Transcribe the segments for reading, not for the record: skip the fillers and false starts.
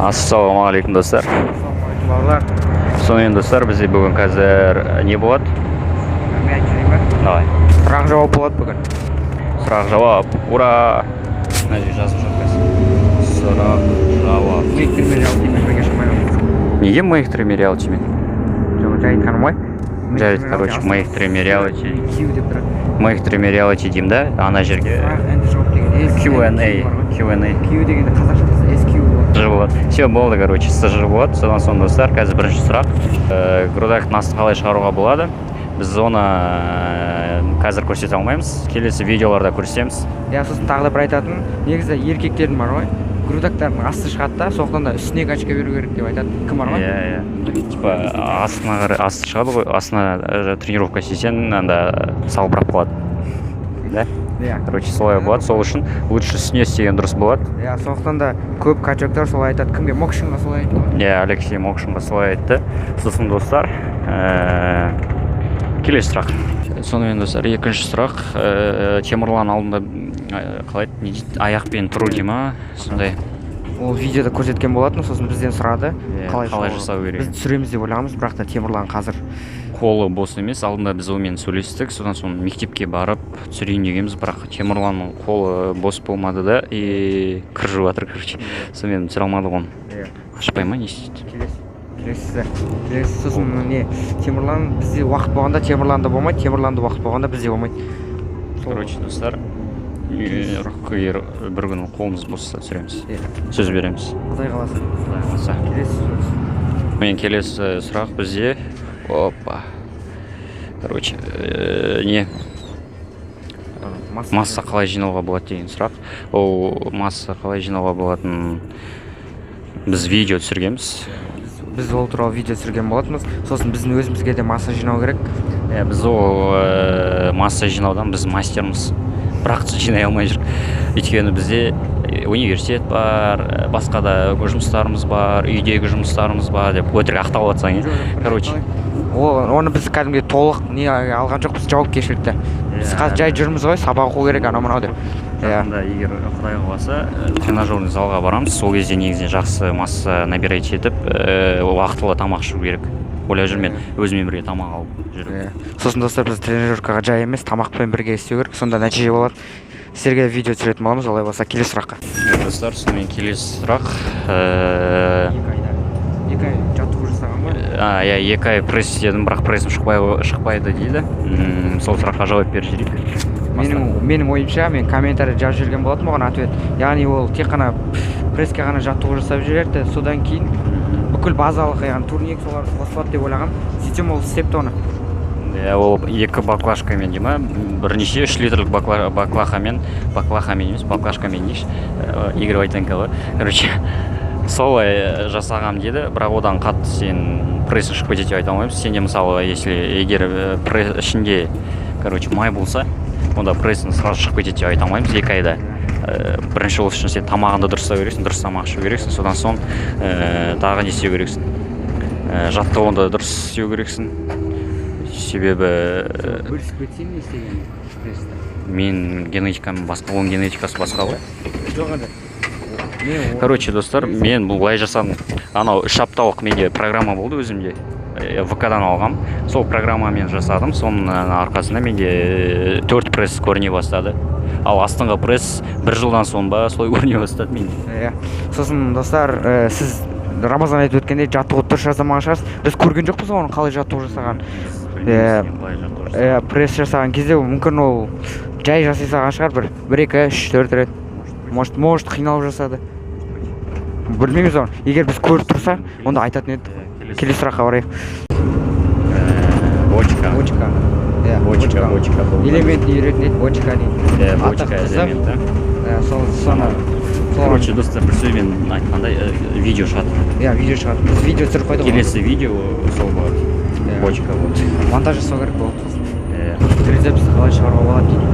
Ассалаумағалейкум, достар! Ассалаумағалейкум, бауырлар! Сонымен, достар, бізде бүгін қазір не болады? Мен айтып жіберейін ба? Давай. Сұрақ жауап болады бүгін. Сұрақ жауап, ура! Мына жерге жазып жатыр қазір, сұрақ жауап. Мейктер мен реалитимен бірге шықпай қалдық. Неге Мейк реалитимен? Жоқ, жай айтқаным ғой. Жарайды, короче, Мейк реалити. Q деп тұрады. Мейк реалити деймін да ана жерге. Сұрақ and жауап деген S. Q&A, Q&A. Q дегенде қазақша SQ болады. СЖ болады. Все, болды, короче, СЖ болады. Содан соң, достар, қазір бірінші сұрақ. Грудактың астын қалай шығаруға болады? Біз оны қазір көрсете алмаймыз, келесі видеоларда көрсетеміз. Иә, сосын тағы да бір айтатын, негізі еркектердің бар ғой, грудактардың асты шығады да, сондықтан да үстіне качка беру керек деп айтады кім бар ғой. Иә, типа астына қарай асты шығады ғой, астына тренировка істесең, анда салбырап қалады да. Иә. Короче, солай болады, сол үшін лучше үстіне істеген дұрыс болады. Иә, сондықтан да көп качоктар солай айтады. Кімге? Мокшинға солай айтты ғой. Иә, Алексей Мокшинға солай айтты. Сосын, достар, келесі сұрақ. Сонымен, достар, екінші сұрақ. Темірлан алдында қалай еді, не дейді, аяқпен тұру дей ма, сондай. Ол видеода көрсеткен болатын, сосын бізден сұрады. Иә, қалай қалай шығаруға. Жасау керек? Біз түсіреміз деп ойлағанбыз, бірақ та Темірлан қазір қолы бос емес. Алдында біз онымен сөйлестік, содан соң мектепке барып түсірейін дегенбіз, бірақ Темірланның қолы бос болмады да и кір жуып жатыр, короче, сонымен түсіре алмадық оны. Иә. Ашпай ма, не істейді? Келесі, сосын не, Темірлан бізде уақыт болғанда Темірланда болмайды, Темірланда уақыт болғанда бізде болмайды. Короче, достар, егер бір күні қолымыз босса, түсіреміз. Иә. Сөз береміз. Құдай қаласа. Құдай қаласа. Келесі сөз. Мен келесі сұрақ бізде, опа, короче, не, масса қалай жинауға болады деген сұрақ. Ол масса қалай жинауға болатынын біз видео түсіргенбіз. Біз ол туралы видео түсірген болатынбыз. Сосын біздің өзімізге де масса жинау керек. Иә, біз ол масса жинаудан біз мастерміз, бірақ жинай алмай жүрік, өйткені бізде университет бар, басқа да жұмыстарымыз бар, үйдегі жұмыстарымыз бар деп өтірік ақталып жатсаң, иә, короче. Ол оны біз кәдімгідей толық не алған жоқпыз, жауапкершілікті. Біз қазір жай жүрміз ғой, сабақ оқу керек, анау мынау деп, иә. Жақында, егер құдай қаласа, тренажерный залға барамыз. Сол кезде негізінен жақсы масса набирать етіп, уақытылы тамақ ішу керек. Ойлап жүрмін мен, өзімен бірге тамақ алып жүріп. Иә. Сосын, достар, біз тренировкаға жай емес, тамақпен бірге істеу керек, сонда нәтиже болады. Сіздерге видео түсіретін боламыз. Олай болса, келесі сұраққа. Иә, достар, сонымен келесі сұрақ. 2 айда 2 ай жаттығу жасаған ғой. А, иә, 2 ай пресс істедім, бірақ прессім шықпайды дейді. Сол сұраққа жауап беріп жіберейік. Менің ойымша, мен комментарий жазып жіберген болатынмын оған ответ, яғни ол тек қана пресске ғана жаттығу жасап жіберді, содан кейін бүкіл базалық, яғни турник, солар қосылады деп ойлағанмын. Сөйтсем, ол істепті оны. Иә, ол екі баклажкамен дей ма, бірнеше 3 литрлік баклахамен, баклахамен емес, баклажкамен дейікші. Игорь Войтенко ғой, короче, солай жасағам деді. Бірақ одан қатты сен прессің шығып кетеді деп айта алмаймыз. Сенде, мысалы, если егер пресс ішінде, короче, май болса, онда прессің сразу шығып кетеді деп айта алмаймыз 2 айда. Бірінші ол үшін сен тамағыңды дұрыстау керексің, дұрыс тамақ ішу керексің. Содан соң тағы не істеу керексің? Жаттығуыңды дұрыс істеу керексің, себебі Бөлісіп кетсең, не істеген прессті? Мен генетикам басқа, оның генетикасы басқа ғой. Жоқ, енді мен Короче, достар, мен бұл былай жасадым. Анау 3 апталық менде программа болды өзімде, ВК-дан алғам. Сол программамен жасадым, соның арқасында менде төрт пресс көріне бастады. Ал астыңғы пресс бір жылдан соң ба, солай көріне бастады менде. Иә, сосын, достар, сіз Рамазан айтып өткендей, жаттығуды дұрыс жасамаған шығарсыз. Біз көрген жоқпыз ғой оның қалай жаттығу жасағанын. Иә. Қалай жаттығу Иә, пресс жасаған кезде мүмкін ол жай жасай салған шығар, бір, екі, үш, төрт рет. Может, қиналып жасады, білмейміз оны. Егер біз көріп тұрсақ, онда айтатын едік. Келесі сұраққа барайық. Бочка. Бочка, иә. Бочка, бочка болды. Элемент үйретін еді, бочка дейді. Иә, Аты бочка қызық. элементі. Иә, сол соны Короче, достар, бір сөзбен айтқандай, видео шығады. Иә, видео шығады, біз видео түсіріп қойдық ғой. Келесі видео сол болады. Иә. Бочка болады. Монтаж жасау керек болды сосын. Иә. Трицепсті қалай шығаруға болады дейді.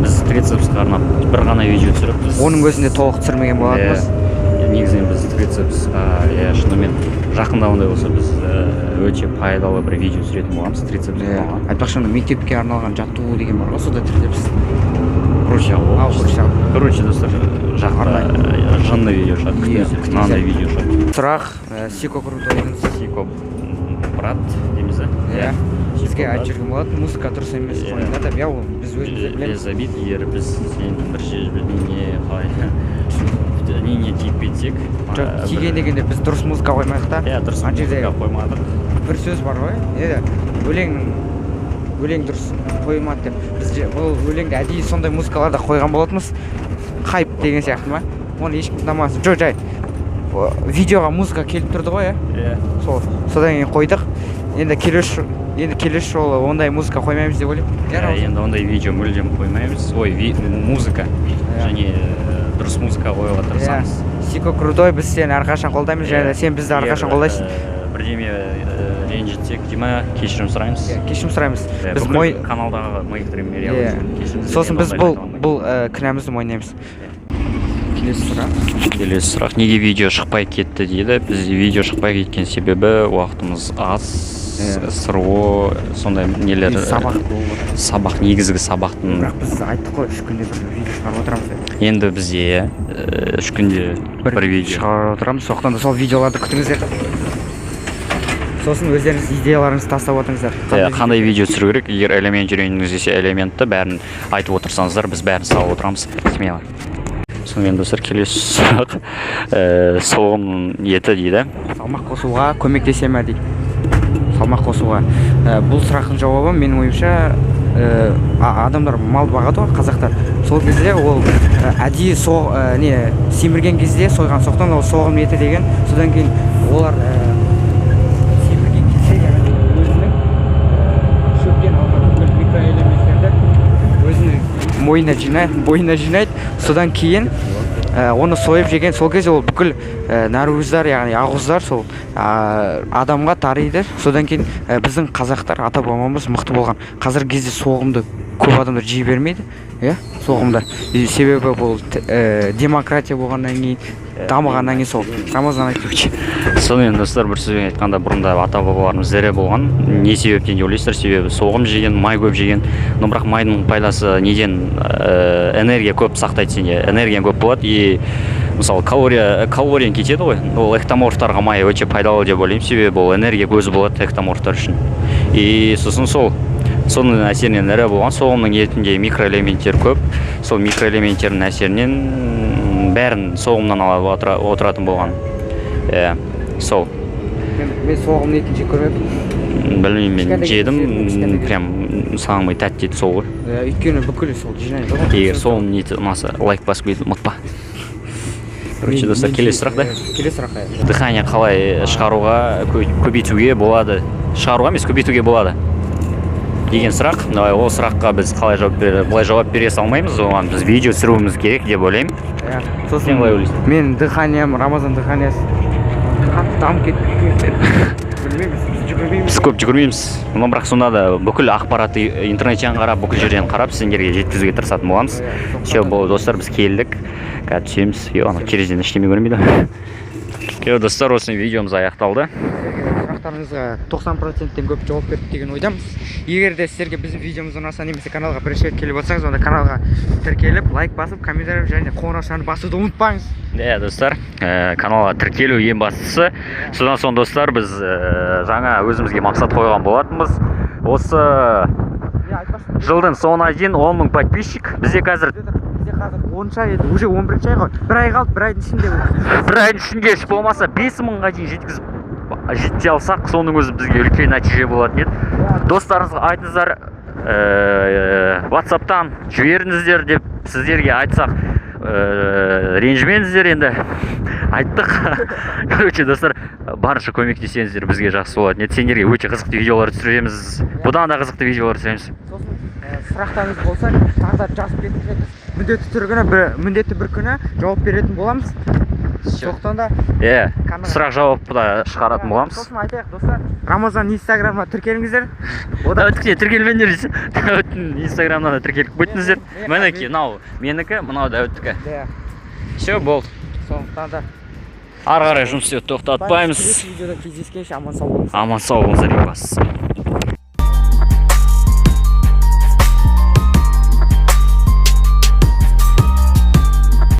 Біз трицепсқа арнап бір ғана видео түсіріппіз. Оның өзінде толық түсірмеген болатынбыз. Иә, негізінен біз трицепсқа, иә, шынымен жақында ондай болса, біз өте пайдалы бір видео түсіретін боламыз трицепсқа Иә. арналған. Айтпақшы, ана мектепке арналған жаттығу деген бар ғой, сонда трицепс. Короче, Ал, короче. Короче, достар, жақында жынды видео шығады. Иә, Күтіңіздер, мынандай видео шығады. Сұрақ Сико Крутойдың. Сико брат дейміз да. Иә, бізге Сико айтып брат. жүрген болатын, музыка дұрыс емес қойыңдар деп. Иә, ол біз өзіміз де білеміз. Без обид, егер біз сен бір жер не қалай не тиіп кетсек. Жоқ, тиген дегенде, біз дұрыс музыка қоймадық та. Иә, дұрыс Ана жерде музыка қоймадық. бір сөз бар ғой, не еді, өлеңнің, өлең дұрыс қоймады деп. Біз же бұл өлеңді әдейі сондай музыкаларда қойған болатынбыз, хайп деген сияқты ма, оны ешкім тыңдамас. Жоқ, жай видеоға музыка келіп тұрды ғой, иә. Иә. Сол, содан кейін қойдық. Енді келесі жолы ондай музыка қоймаймыз деп ойлаймын, иә. Иә, Рамазан? Енді ондай видео мүлдем қоймаймыз, ой, музыка және дұрыс музыка қоюға тырысамыз. Сико Крутой, біз сені әрқашан қолдаймыз және Иә. сен бізді әрқашан Егер, қолдайсың. Бірдеме ренжітсек дей ма, кешірім сұраймыз. Иә, кешірім сұраймыз. Иә, Біз бүкіл мой каналдағы Моих. Иә. Сосын біз бұл кінәмізді мойындаймыз. Келесі сұрақ. Келесі сұрақ: неге видео шықпай кетті дейді. Бізде видео шықпай кеткен себебі уақытымыз аз. Иә. СРО, сондай нелер. Сабақ болып отыр. Сабақ, негізгі сабақтың. Бірақ біз айттық қой, 3 күнде бір видео шығарып отырамыз деп. Енді бізде 3 күнде бір видео шығарып отырамыз, сондықтан да сол видеоларды күтіңіздер. Сосын өздеріңіз идеяларыңызды тастап отырыңыздар. Иә, қандай видео түсіру керек. Егер элемент үйренгіңіз келсе, элементті бәрін айтып отырсаңыздар, біз бәрін салып отырамыз смело. Сонымен, достар, келесі сұрақ: соғым еті дейді. Салмақ қосуға көмектесе ме дейді, салмақ қосуға. Бұл сұрақтың жауабы, менің ойымша, адамдар мал бағады ғой, қазақтар. Сол кезде ол әдейі не семірген кезде сойған, сондықтан ол соғым еті деген. Содан кейін олар семірген кезде, яғни өзінің шөптен алған бүкіл микроэлементтерді өзінің мойнына жинайды, бойына жинайды. Содан кейін оны сойып жеген. Сол кезде ол бүкіл нәруыздар, яғни ақуыздар сол адамға тариды. Содан кейін біздің қазақтар, ата бабамыз мықты болған. Қазіргі кезде соғымды көп адамдар жей бермейді, иә, соғымды. И себебі бұл демократия болғаннан кейін, дамығаннан кейін. Сол, Рамазан айтып өтші. Сонымен, достар, бір сөзбен айтқанда, бұрында ата бабаларымыз ірі болған. Не себептен деп ойлайсыздар? Себебі соғым жеген, май көп жеген. Но бірақ майдың пайдасы неден? Энергия көп сақтайды сенде, энергияң көп болады. И мысалы, калорияң кетеді ғой. Ол эктоморфтарға май өте пайдалы деп ойлаймын, себебі ол энергия көзі болады эктоморфтар үшін. И сосын сол, соның әсерінен ірі болған. Соғымның етінде микроэлементтер көп, сол микроэлементтердің әсерінен бәрін соғымнан алып отыратын болған, иә, сол. Мен соғымның етін жек көрмеппін. Білмеймін, мен Кішкентай жедім. кезде жедім, кішкентай кезде. Прям самый тәтті ет сол ғой. Иә, өйткені бүкіл сол жинайды ғой. Егер соғымның еті ұнаса, лайк басып кетуді ұмытпа. Короче, достар, келесі сұрақ да. Келесі сұрақ, иә. Дыхание қалай шығаруға, көбейтуге болады, шығаруға емес, көбейтуге болады деген сұрақ. Давай, ол сұраққа біз қалай жауап бере, былай жауап бере салмаймыз, оған біз видео түсіруіміз керек деп ойлаймын. Иә, сосын Сен қалай ойлайсың? Мен дыханиям, Рамазан дыханиясы қатты дамып кетті, білмейміз, біз жүгірмейміз. Біз көп жүгірмейміз, но бірақ сонда да бүкіл ақпаратты интернеттен қарап, бүкіл жерден қарап, сендерге жеткізуге тырысатын боламыз. Иә. Все, болды, достар, біз келдік, қазір түсеміз. Е, ана терезеден ештеме көрінбейді. Е, достар, осымен видеомыз аяқталды. Сұрақтарыңызға 90%-тен көп жауап бердік деген ойдамыз. Егер де сіздерге біздің видеомыз ұнаса немесе каналға бірінші рет келіп отырсаңыз, онда каналға тіркеліп, лайк басып, комментарий және қоңыраушаны басуды ұмытпаңыз. Иә, достар, каналға тіркелу ең бастысы. Содан соң, достар, біз жаңа өзімізге мақсат қойған болатынбыз: осы Иә, айтпақшы. жылдың соңына дейін 10 мың подписчик. Бізде қазір Бізде қазір 10-ай еді, уже 11-ай ғой, бір ай қалды. Бір айдың ішінде бір айдың ішінде еш болмаса 5 мыңға дейін жеткізіп, жете алсақ, соның өзі бізге үлкен нәтиже болатын еді. Достарыңызға айтыңыздар, ватсаптан жіберіңіздер деп сіздерге айтсақ, ренжімеңіздер енді, айттық. Короче, достар, барынша көмектесеңіздер, бізге жақсы болатын еді. Сендерге өте қызықты видеолар түсіреміз, бұдан да қызықты видеолар түсіреміз. Сосын сұрақтарыңыз болса, тағы да жазып кетіңіздер. Біз міндетті түрде бір, міндетті бір күні жауап беретін боламыз. Сондықтан да Иә, каналға- сұрақ жауапты да шығаратын боламыз. Сосын айтайық, достар, Рамазан инстаграмға тіркеліңіздер. Одан Дәуіттікіне тіркелмеңдер дейсің. Дәуіттің инстаграмына да тіркеліп кетіңіздер. Мінекей, мынау менікі, мынау Дәуіттікі. Иә. Все, болды. Сондықтан да Ары қарай жұмыс істеуді тоқтатпаймыз. Келесі видеода кездескенше аман сау болыңыздар. Аман сау болыңыздар, ең бастысы.